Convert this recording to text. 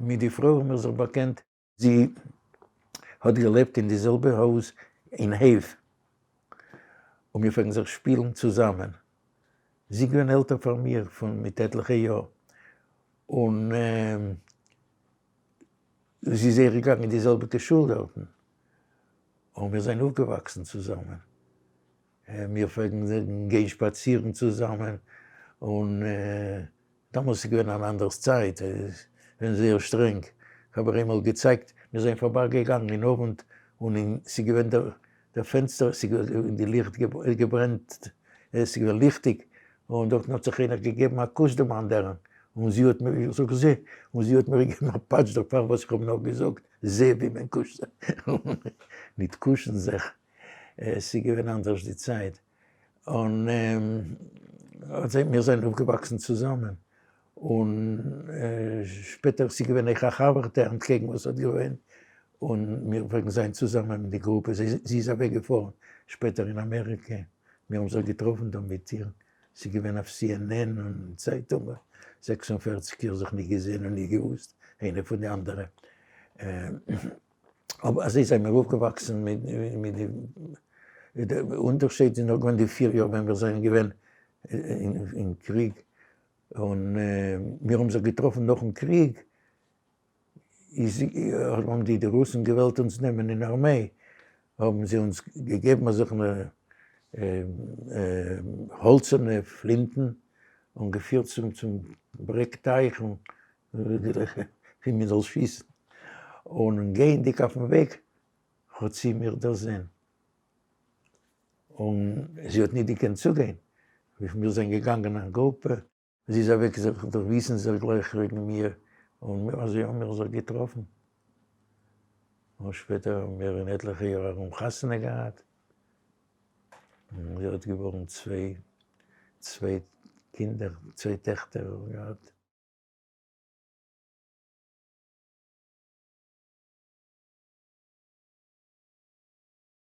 מיט די פרוי האבן מיר זיך באקענט. זי האט געלעבט אין די זעלבע הויז אין הייף, און מיר פלעגן זיך שפילן צוזאמען. זי איז געווען עלטער פאר מיר פון מיט עטליכע יאר, און זי איז אויך געגאנגען אין די זעלביגע שול דארטן, און מיר זענען אויפגעוואקסן צוזאמען. מיר פלעגן גיין שפאצירן צוזאמען, און דאמאלס איז געווען אן אנדערס צייט, איז געווען זייער שטרענג, כ'האב איר איינמאל געצייגט, מיר זענען פארביי געגאנגען אין אוונט, און אין ס'איז געווען דער דער פענסטער, ס'איז געווען די ליכט געברענט, עס איז געווען ליכטיג, און דארטן האט זיך איינער געגעבן א קוש דעם אנדערן, און זי האט מיר געזאגט זע, און זי האט מיר געגעבן א פאטש דערפאר וואס איך האב נאר געזאגט זע ווי מען קושט זיך, ניט קושן זיך, עס איז געווען אנדערש די צייט. און מיר זענען אויפגעוואקסן צוזאמען, און שפעטער ס'איז געווען אויך א חבר'טע אנטקעגן וואס האט געוואוינט, און מיר פלעגן זיין צוזאמען מיט די גרופע, זי איז אוועק געפארן שפעטער אין אמעריקע, מיר האבן זיך געטראפן דא מיט איר, ס'איז געווען אויף CNN און אין צייטונגען, 46 יאר זיך נישט געזען און נישט געוואוסט איינע פון די אנדערע. אבער אזוי זענען מיר אויפגעוואקסן מיט די אונטערשייד איז נאר געווען די פיר יאר ווען מיר זענען געווען אין קריג, און מיר האבן זיך געטראפן נאכן קריג, איז האבן די די רוסן געוואלט אונז נעמען אין ארמיי, האבן זיי אונז געגעבן אזעלכע האלצערנע פלינטן און געפירט צום צום ברעג טייך און ווי מען זאל שיסן, און גייענדיג אויפן וועג האט זי מיר דערזען, און זי האט ניט געקענט צוגיין, ווי מיר זענען געגאנגען א גרופע, זי איז אוועק זיך דערוויסן זיך גלייך וועגן מיר, און אזוי האבן מיר זיך געטראפן, און שפעטער האבן מיר אין עטליכע יאר ארום חתונה געהאט, און זי האט געבארן צוויי צוויי קינדער, צוויי טעכטער געהאט.